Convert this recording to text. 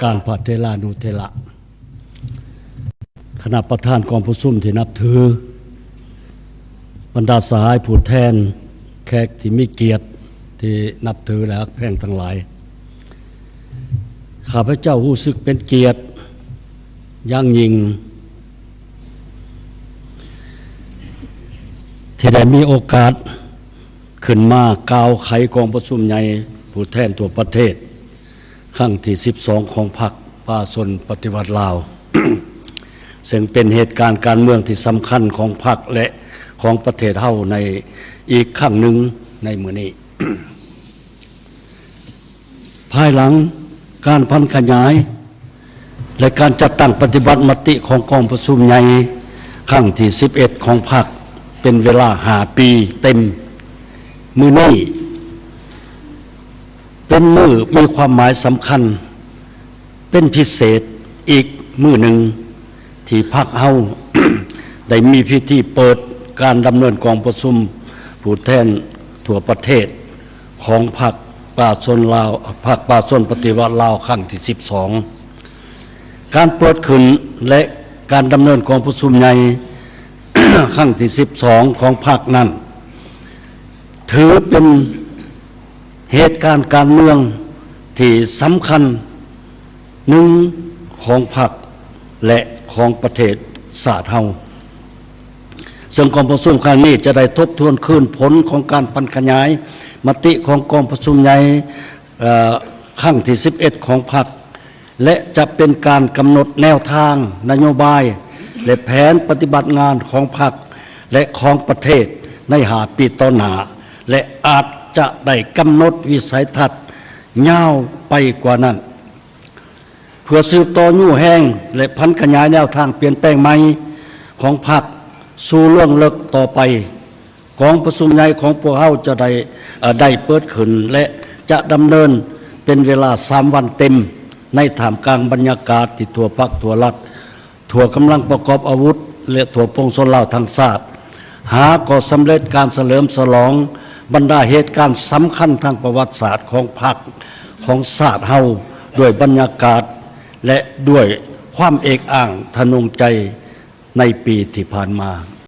ການພະເຖລານຸເຖລະ, ຄະນະປະທານກອງປະຊຸມທີ່ນັບຖື, ບັນດາສະຫາຍຜູ້ແທນ, ແຂກທີ່ມີກຽດທີ່ນັບຖື ແລະ ຮັກແພງທັງຫຼາຍ, ຂ້າພະເຈົ້າຮູ້ສຶກເປັນກຽດຢ່າງຍິ່ງ ທີ່ໄດ້ມີໂອກາດຂຶ້ນມາກ່າວໄຂກອງປະຊຸມໃຫຍ່ຜູ້ແທນທົ່ວປະເທດ ຄັ້ງທີສິບສອງ ຂອງພັກປະຊາຊົນປະຕິວັດລາວ, ເຊິ່ງເປັນເຫດການການເມືອງທີ່ສຳຄັນຂອງພັກ ແລະ ຂອງປະເທດເຮົາໃນອີກຄັ້ງໜຶ່ງໃນມື້ນີ້. ພາຍຫຼັງການຜັນຂະຫຍາຍ ແລະ ການຈັດຕັ້ງປະຕິບັດມະຕິຂອງກອງປະຊຸມໃຫຍ່ຄັ້ງທີສິບເອັດ ຂອງພັກເປັນເວລາຫ້າປີເຕັມ, ມື້ນີ້ ເປັນມື້ມີຄວາມໝາຍສຳຄັນເປັນພິເສດອີກມື້ໜຶ່ງ ທີ່ພັກເຮົາ ໄດ້ມີພິທີເປີດການດຳເນີນກອງປະຊຸມຜູ້ແທນທົ່ວປະເທດຂອງພັກປະຊາຊົນລາວ, ພັກປະຊາຊົນປະຕິວັດລາວ ຄັ້ງທີສິບສອງ. ການເປີດຂຶ້ນ ແລະ ການດຳເນີນກອງປະຊຸມໃຫຍ່ຄັ້ງທີສິບສອງຂອງພັກນັ້ນ ຖືເປັນເຫດການການເມືອງທີ່ສຳຄັນໜຶ່ງຂອງພັກ ແລະ ຂອງປະເທດຊາດເຮົາ, ເຊິ່ງກອງປະຊຸມຄັ້ງນີ້ຈະໄດ້ທົບທວນຄືນຜົນຂອງການຜັນຂະຫຍາຍມະຕິຂອງກອງປະຊຸມໃຫຍ່ ເອີ ຄັ້ງທີສິບເອັດຂອງພັກ ແລະ ຈະເປັນການກຳນົດແນວທາງນະໂຍບາຍ ແລະ ແຜນປະຕິບັດງານຂອງພັກ ແລະ ຂອງປະເທດໃນຫ້າປີຕໍ່ໜ້າ ແລະ ອາດຈະໄດ້ກຳນົດວິໄສທັດຍາວໄປກວ່ານັ້ນ ເພື່ອສືບຕໍ່ຍູ້ແຮງ ແລະ ຜັນຂະຫຍາຍແນວທາງປ່ຽນແປງໃໝ່ຂອງພັກສູ່ລວງເລິກຕໍ່ໄປ. ກອງປະຊຸມໃຫຍ່ຂອງພວກເຮົາຈະໄດ້ ເອີ ໄດ້ເປີດຂຶ້ນ ແລະ ຈະດຳເນີນເປັນເວລາສາມວັນເຕັມ ໃນທ່າມກາງບັນຍາກາດທີ່ທົ່ວພັກທົ່ວລັດ, ທົ່ວກຳລັງປະກອບອາວຸດ ແລະ ທົ່ວປວງຊົນລາວທັງຊາດ ຫາກໍສຳເລັດການສະເຫຼີມສະຫຼອງບັນດາເຫດການສຳຄັນທາງປະຫວັດສາດຂອງພັກ ຂອງຊາດເຮົາ ດ້ວຍບັນຍາກາດ ແລະ ດ້ວຍຄວາມເອກອ້າງທະນົງໃຈໃນປີທີ່ຜ່ານມາ.